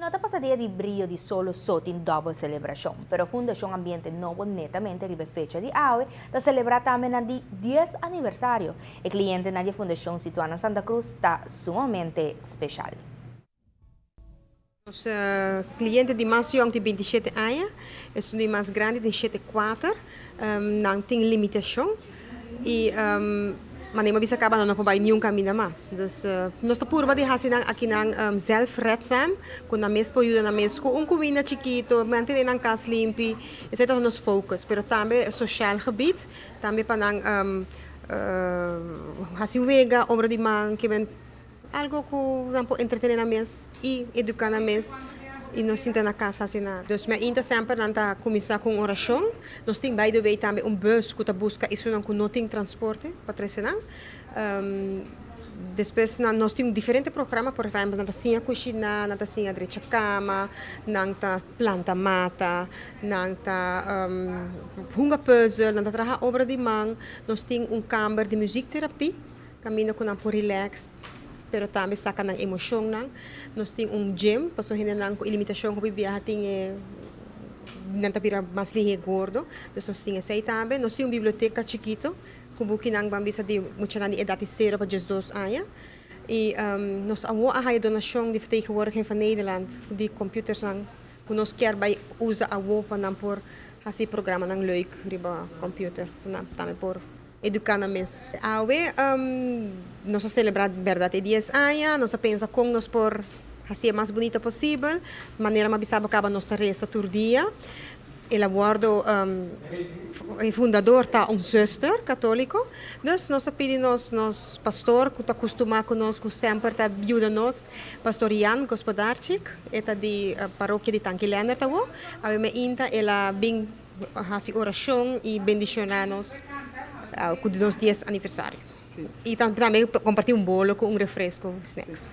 No ta pasa dia di Brio di Solo so tin dòbel selebrashon, pero Fundashon Ambiente Nobo netamente riba e fecha di awe ta selebrá tambe nan di dies aniversario. E klientenan di e fundashon situá na Santa Cruz ta sumamente speshal. Nos kliente di mas yòn tin 27 aña, esun di mas grandi tin 74. Nan tin limitashon i manera mi a bisa kaba nan no por bai niun kaminda mas. Dus nos ta purba di hasi nan akinan zelfredzaam ku nan mes por yuda nan mes ku un kuminda chikitu, mantene nan kas limpi. Esei ta nos focus. Pero tambe sociaal gebied, tambe pa nan hasi wega, obra di man, kimen algo ku nan por entretene nan mes i eduká nan mes i no sinta na kas hasi nada. Dus mi ainda semper nan ta kuminsá ku un orashon. Nos tin by the way tambe un bus ku ta buska esunnan ku no tin transporte pa trese nan. Despues nan nos tin diferente programa, por ehèmpel nan ta siña kushiná, nan ta siña drecha kama, nan ta planta mata, nan ta hunga pùzel, nan ta traha obra di man. Nos tin un kamber di muziektherapie. Kaminda ku nan por relax pero tambe saka nan emoshonnan. Nos tin un gym pasobra hendenan ku e limitashon hopi biaha tin e nan ta bira mas lihé gordo. Dus nos tin esei tambe. Nos tin un biblioteka chikito ku bukinan ban bisa di muchanan di edat di sero pa diesdos aña. I nos awor a haya donashon di Vertegenwoordiging van Nederland di komputersnan ku nos kier bai usa awor pa nan por hasi programanan leuk riba komputer ku nan tambe por eduká nan mes. Awe nos a selebrá bèrdat e dies aña, nos a pensa kon nos por hasié mas bunita posibel. Manera mi a bisa bo kaba nos ta resa tur dia. El a wòrdu, e fundador ta un zuster katóliko, dus nos a pidi nos nos pastor ku ta kustumá ku nos, ku semper ta yuda nos, Pastor Jan Gospodarchik, e ta di parokia di Tanki Leendert awor. Awe meinta el a bin hasi orashon i bendishoná nos ku nos dies aniversario. I tambe kompartí un bolo ku un refresko, snacks.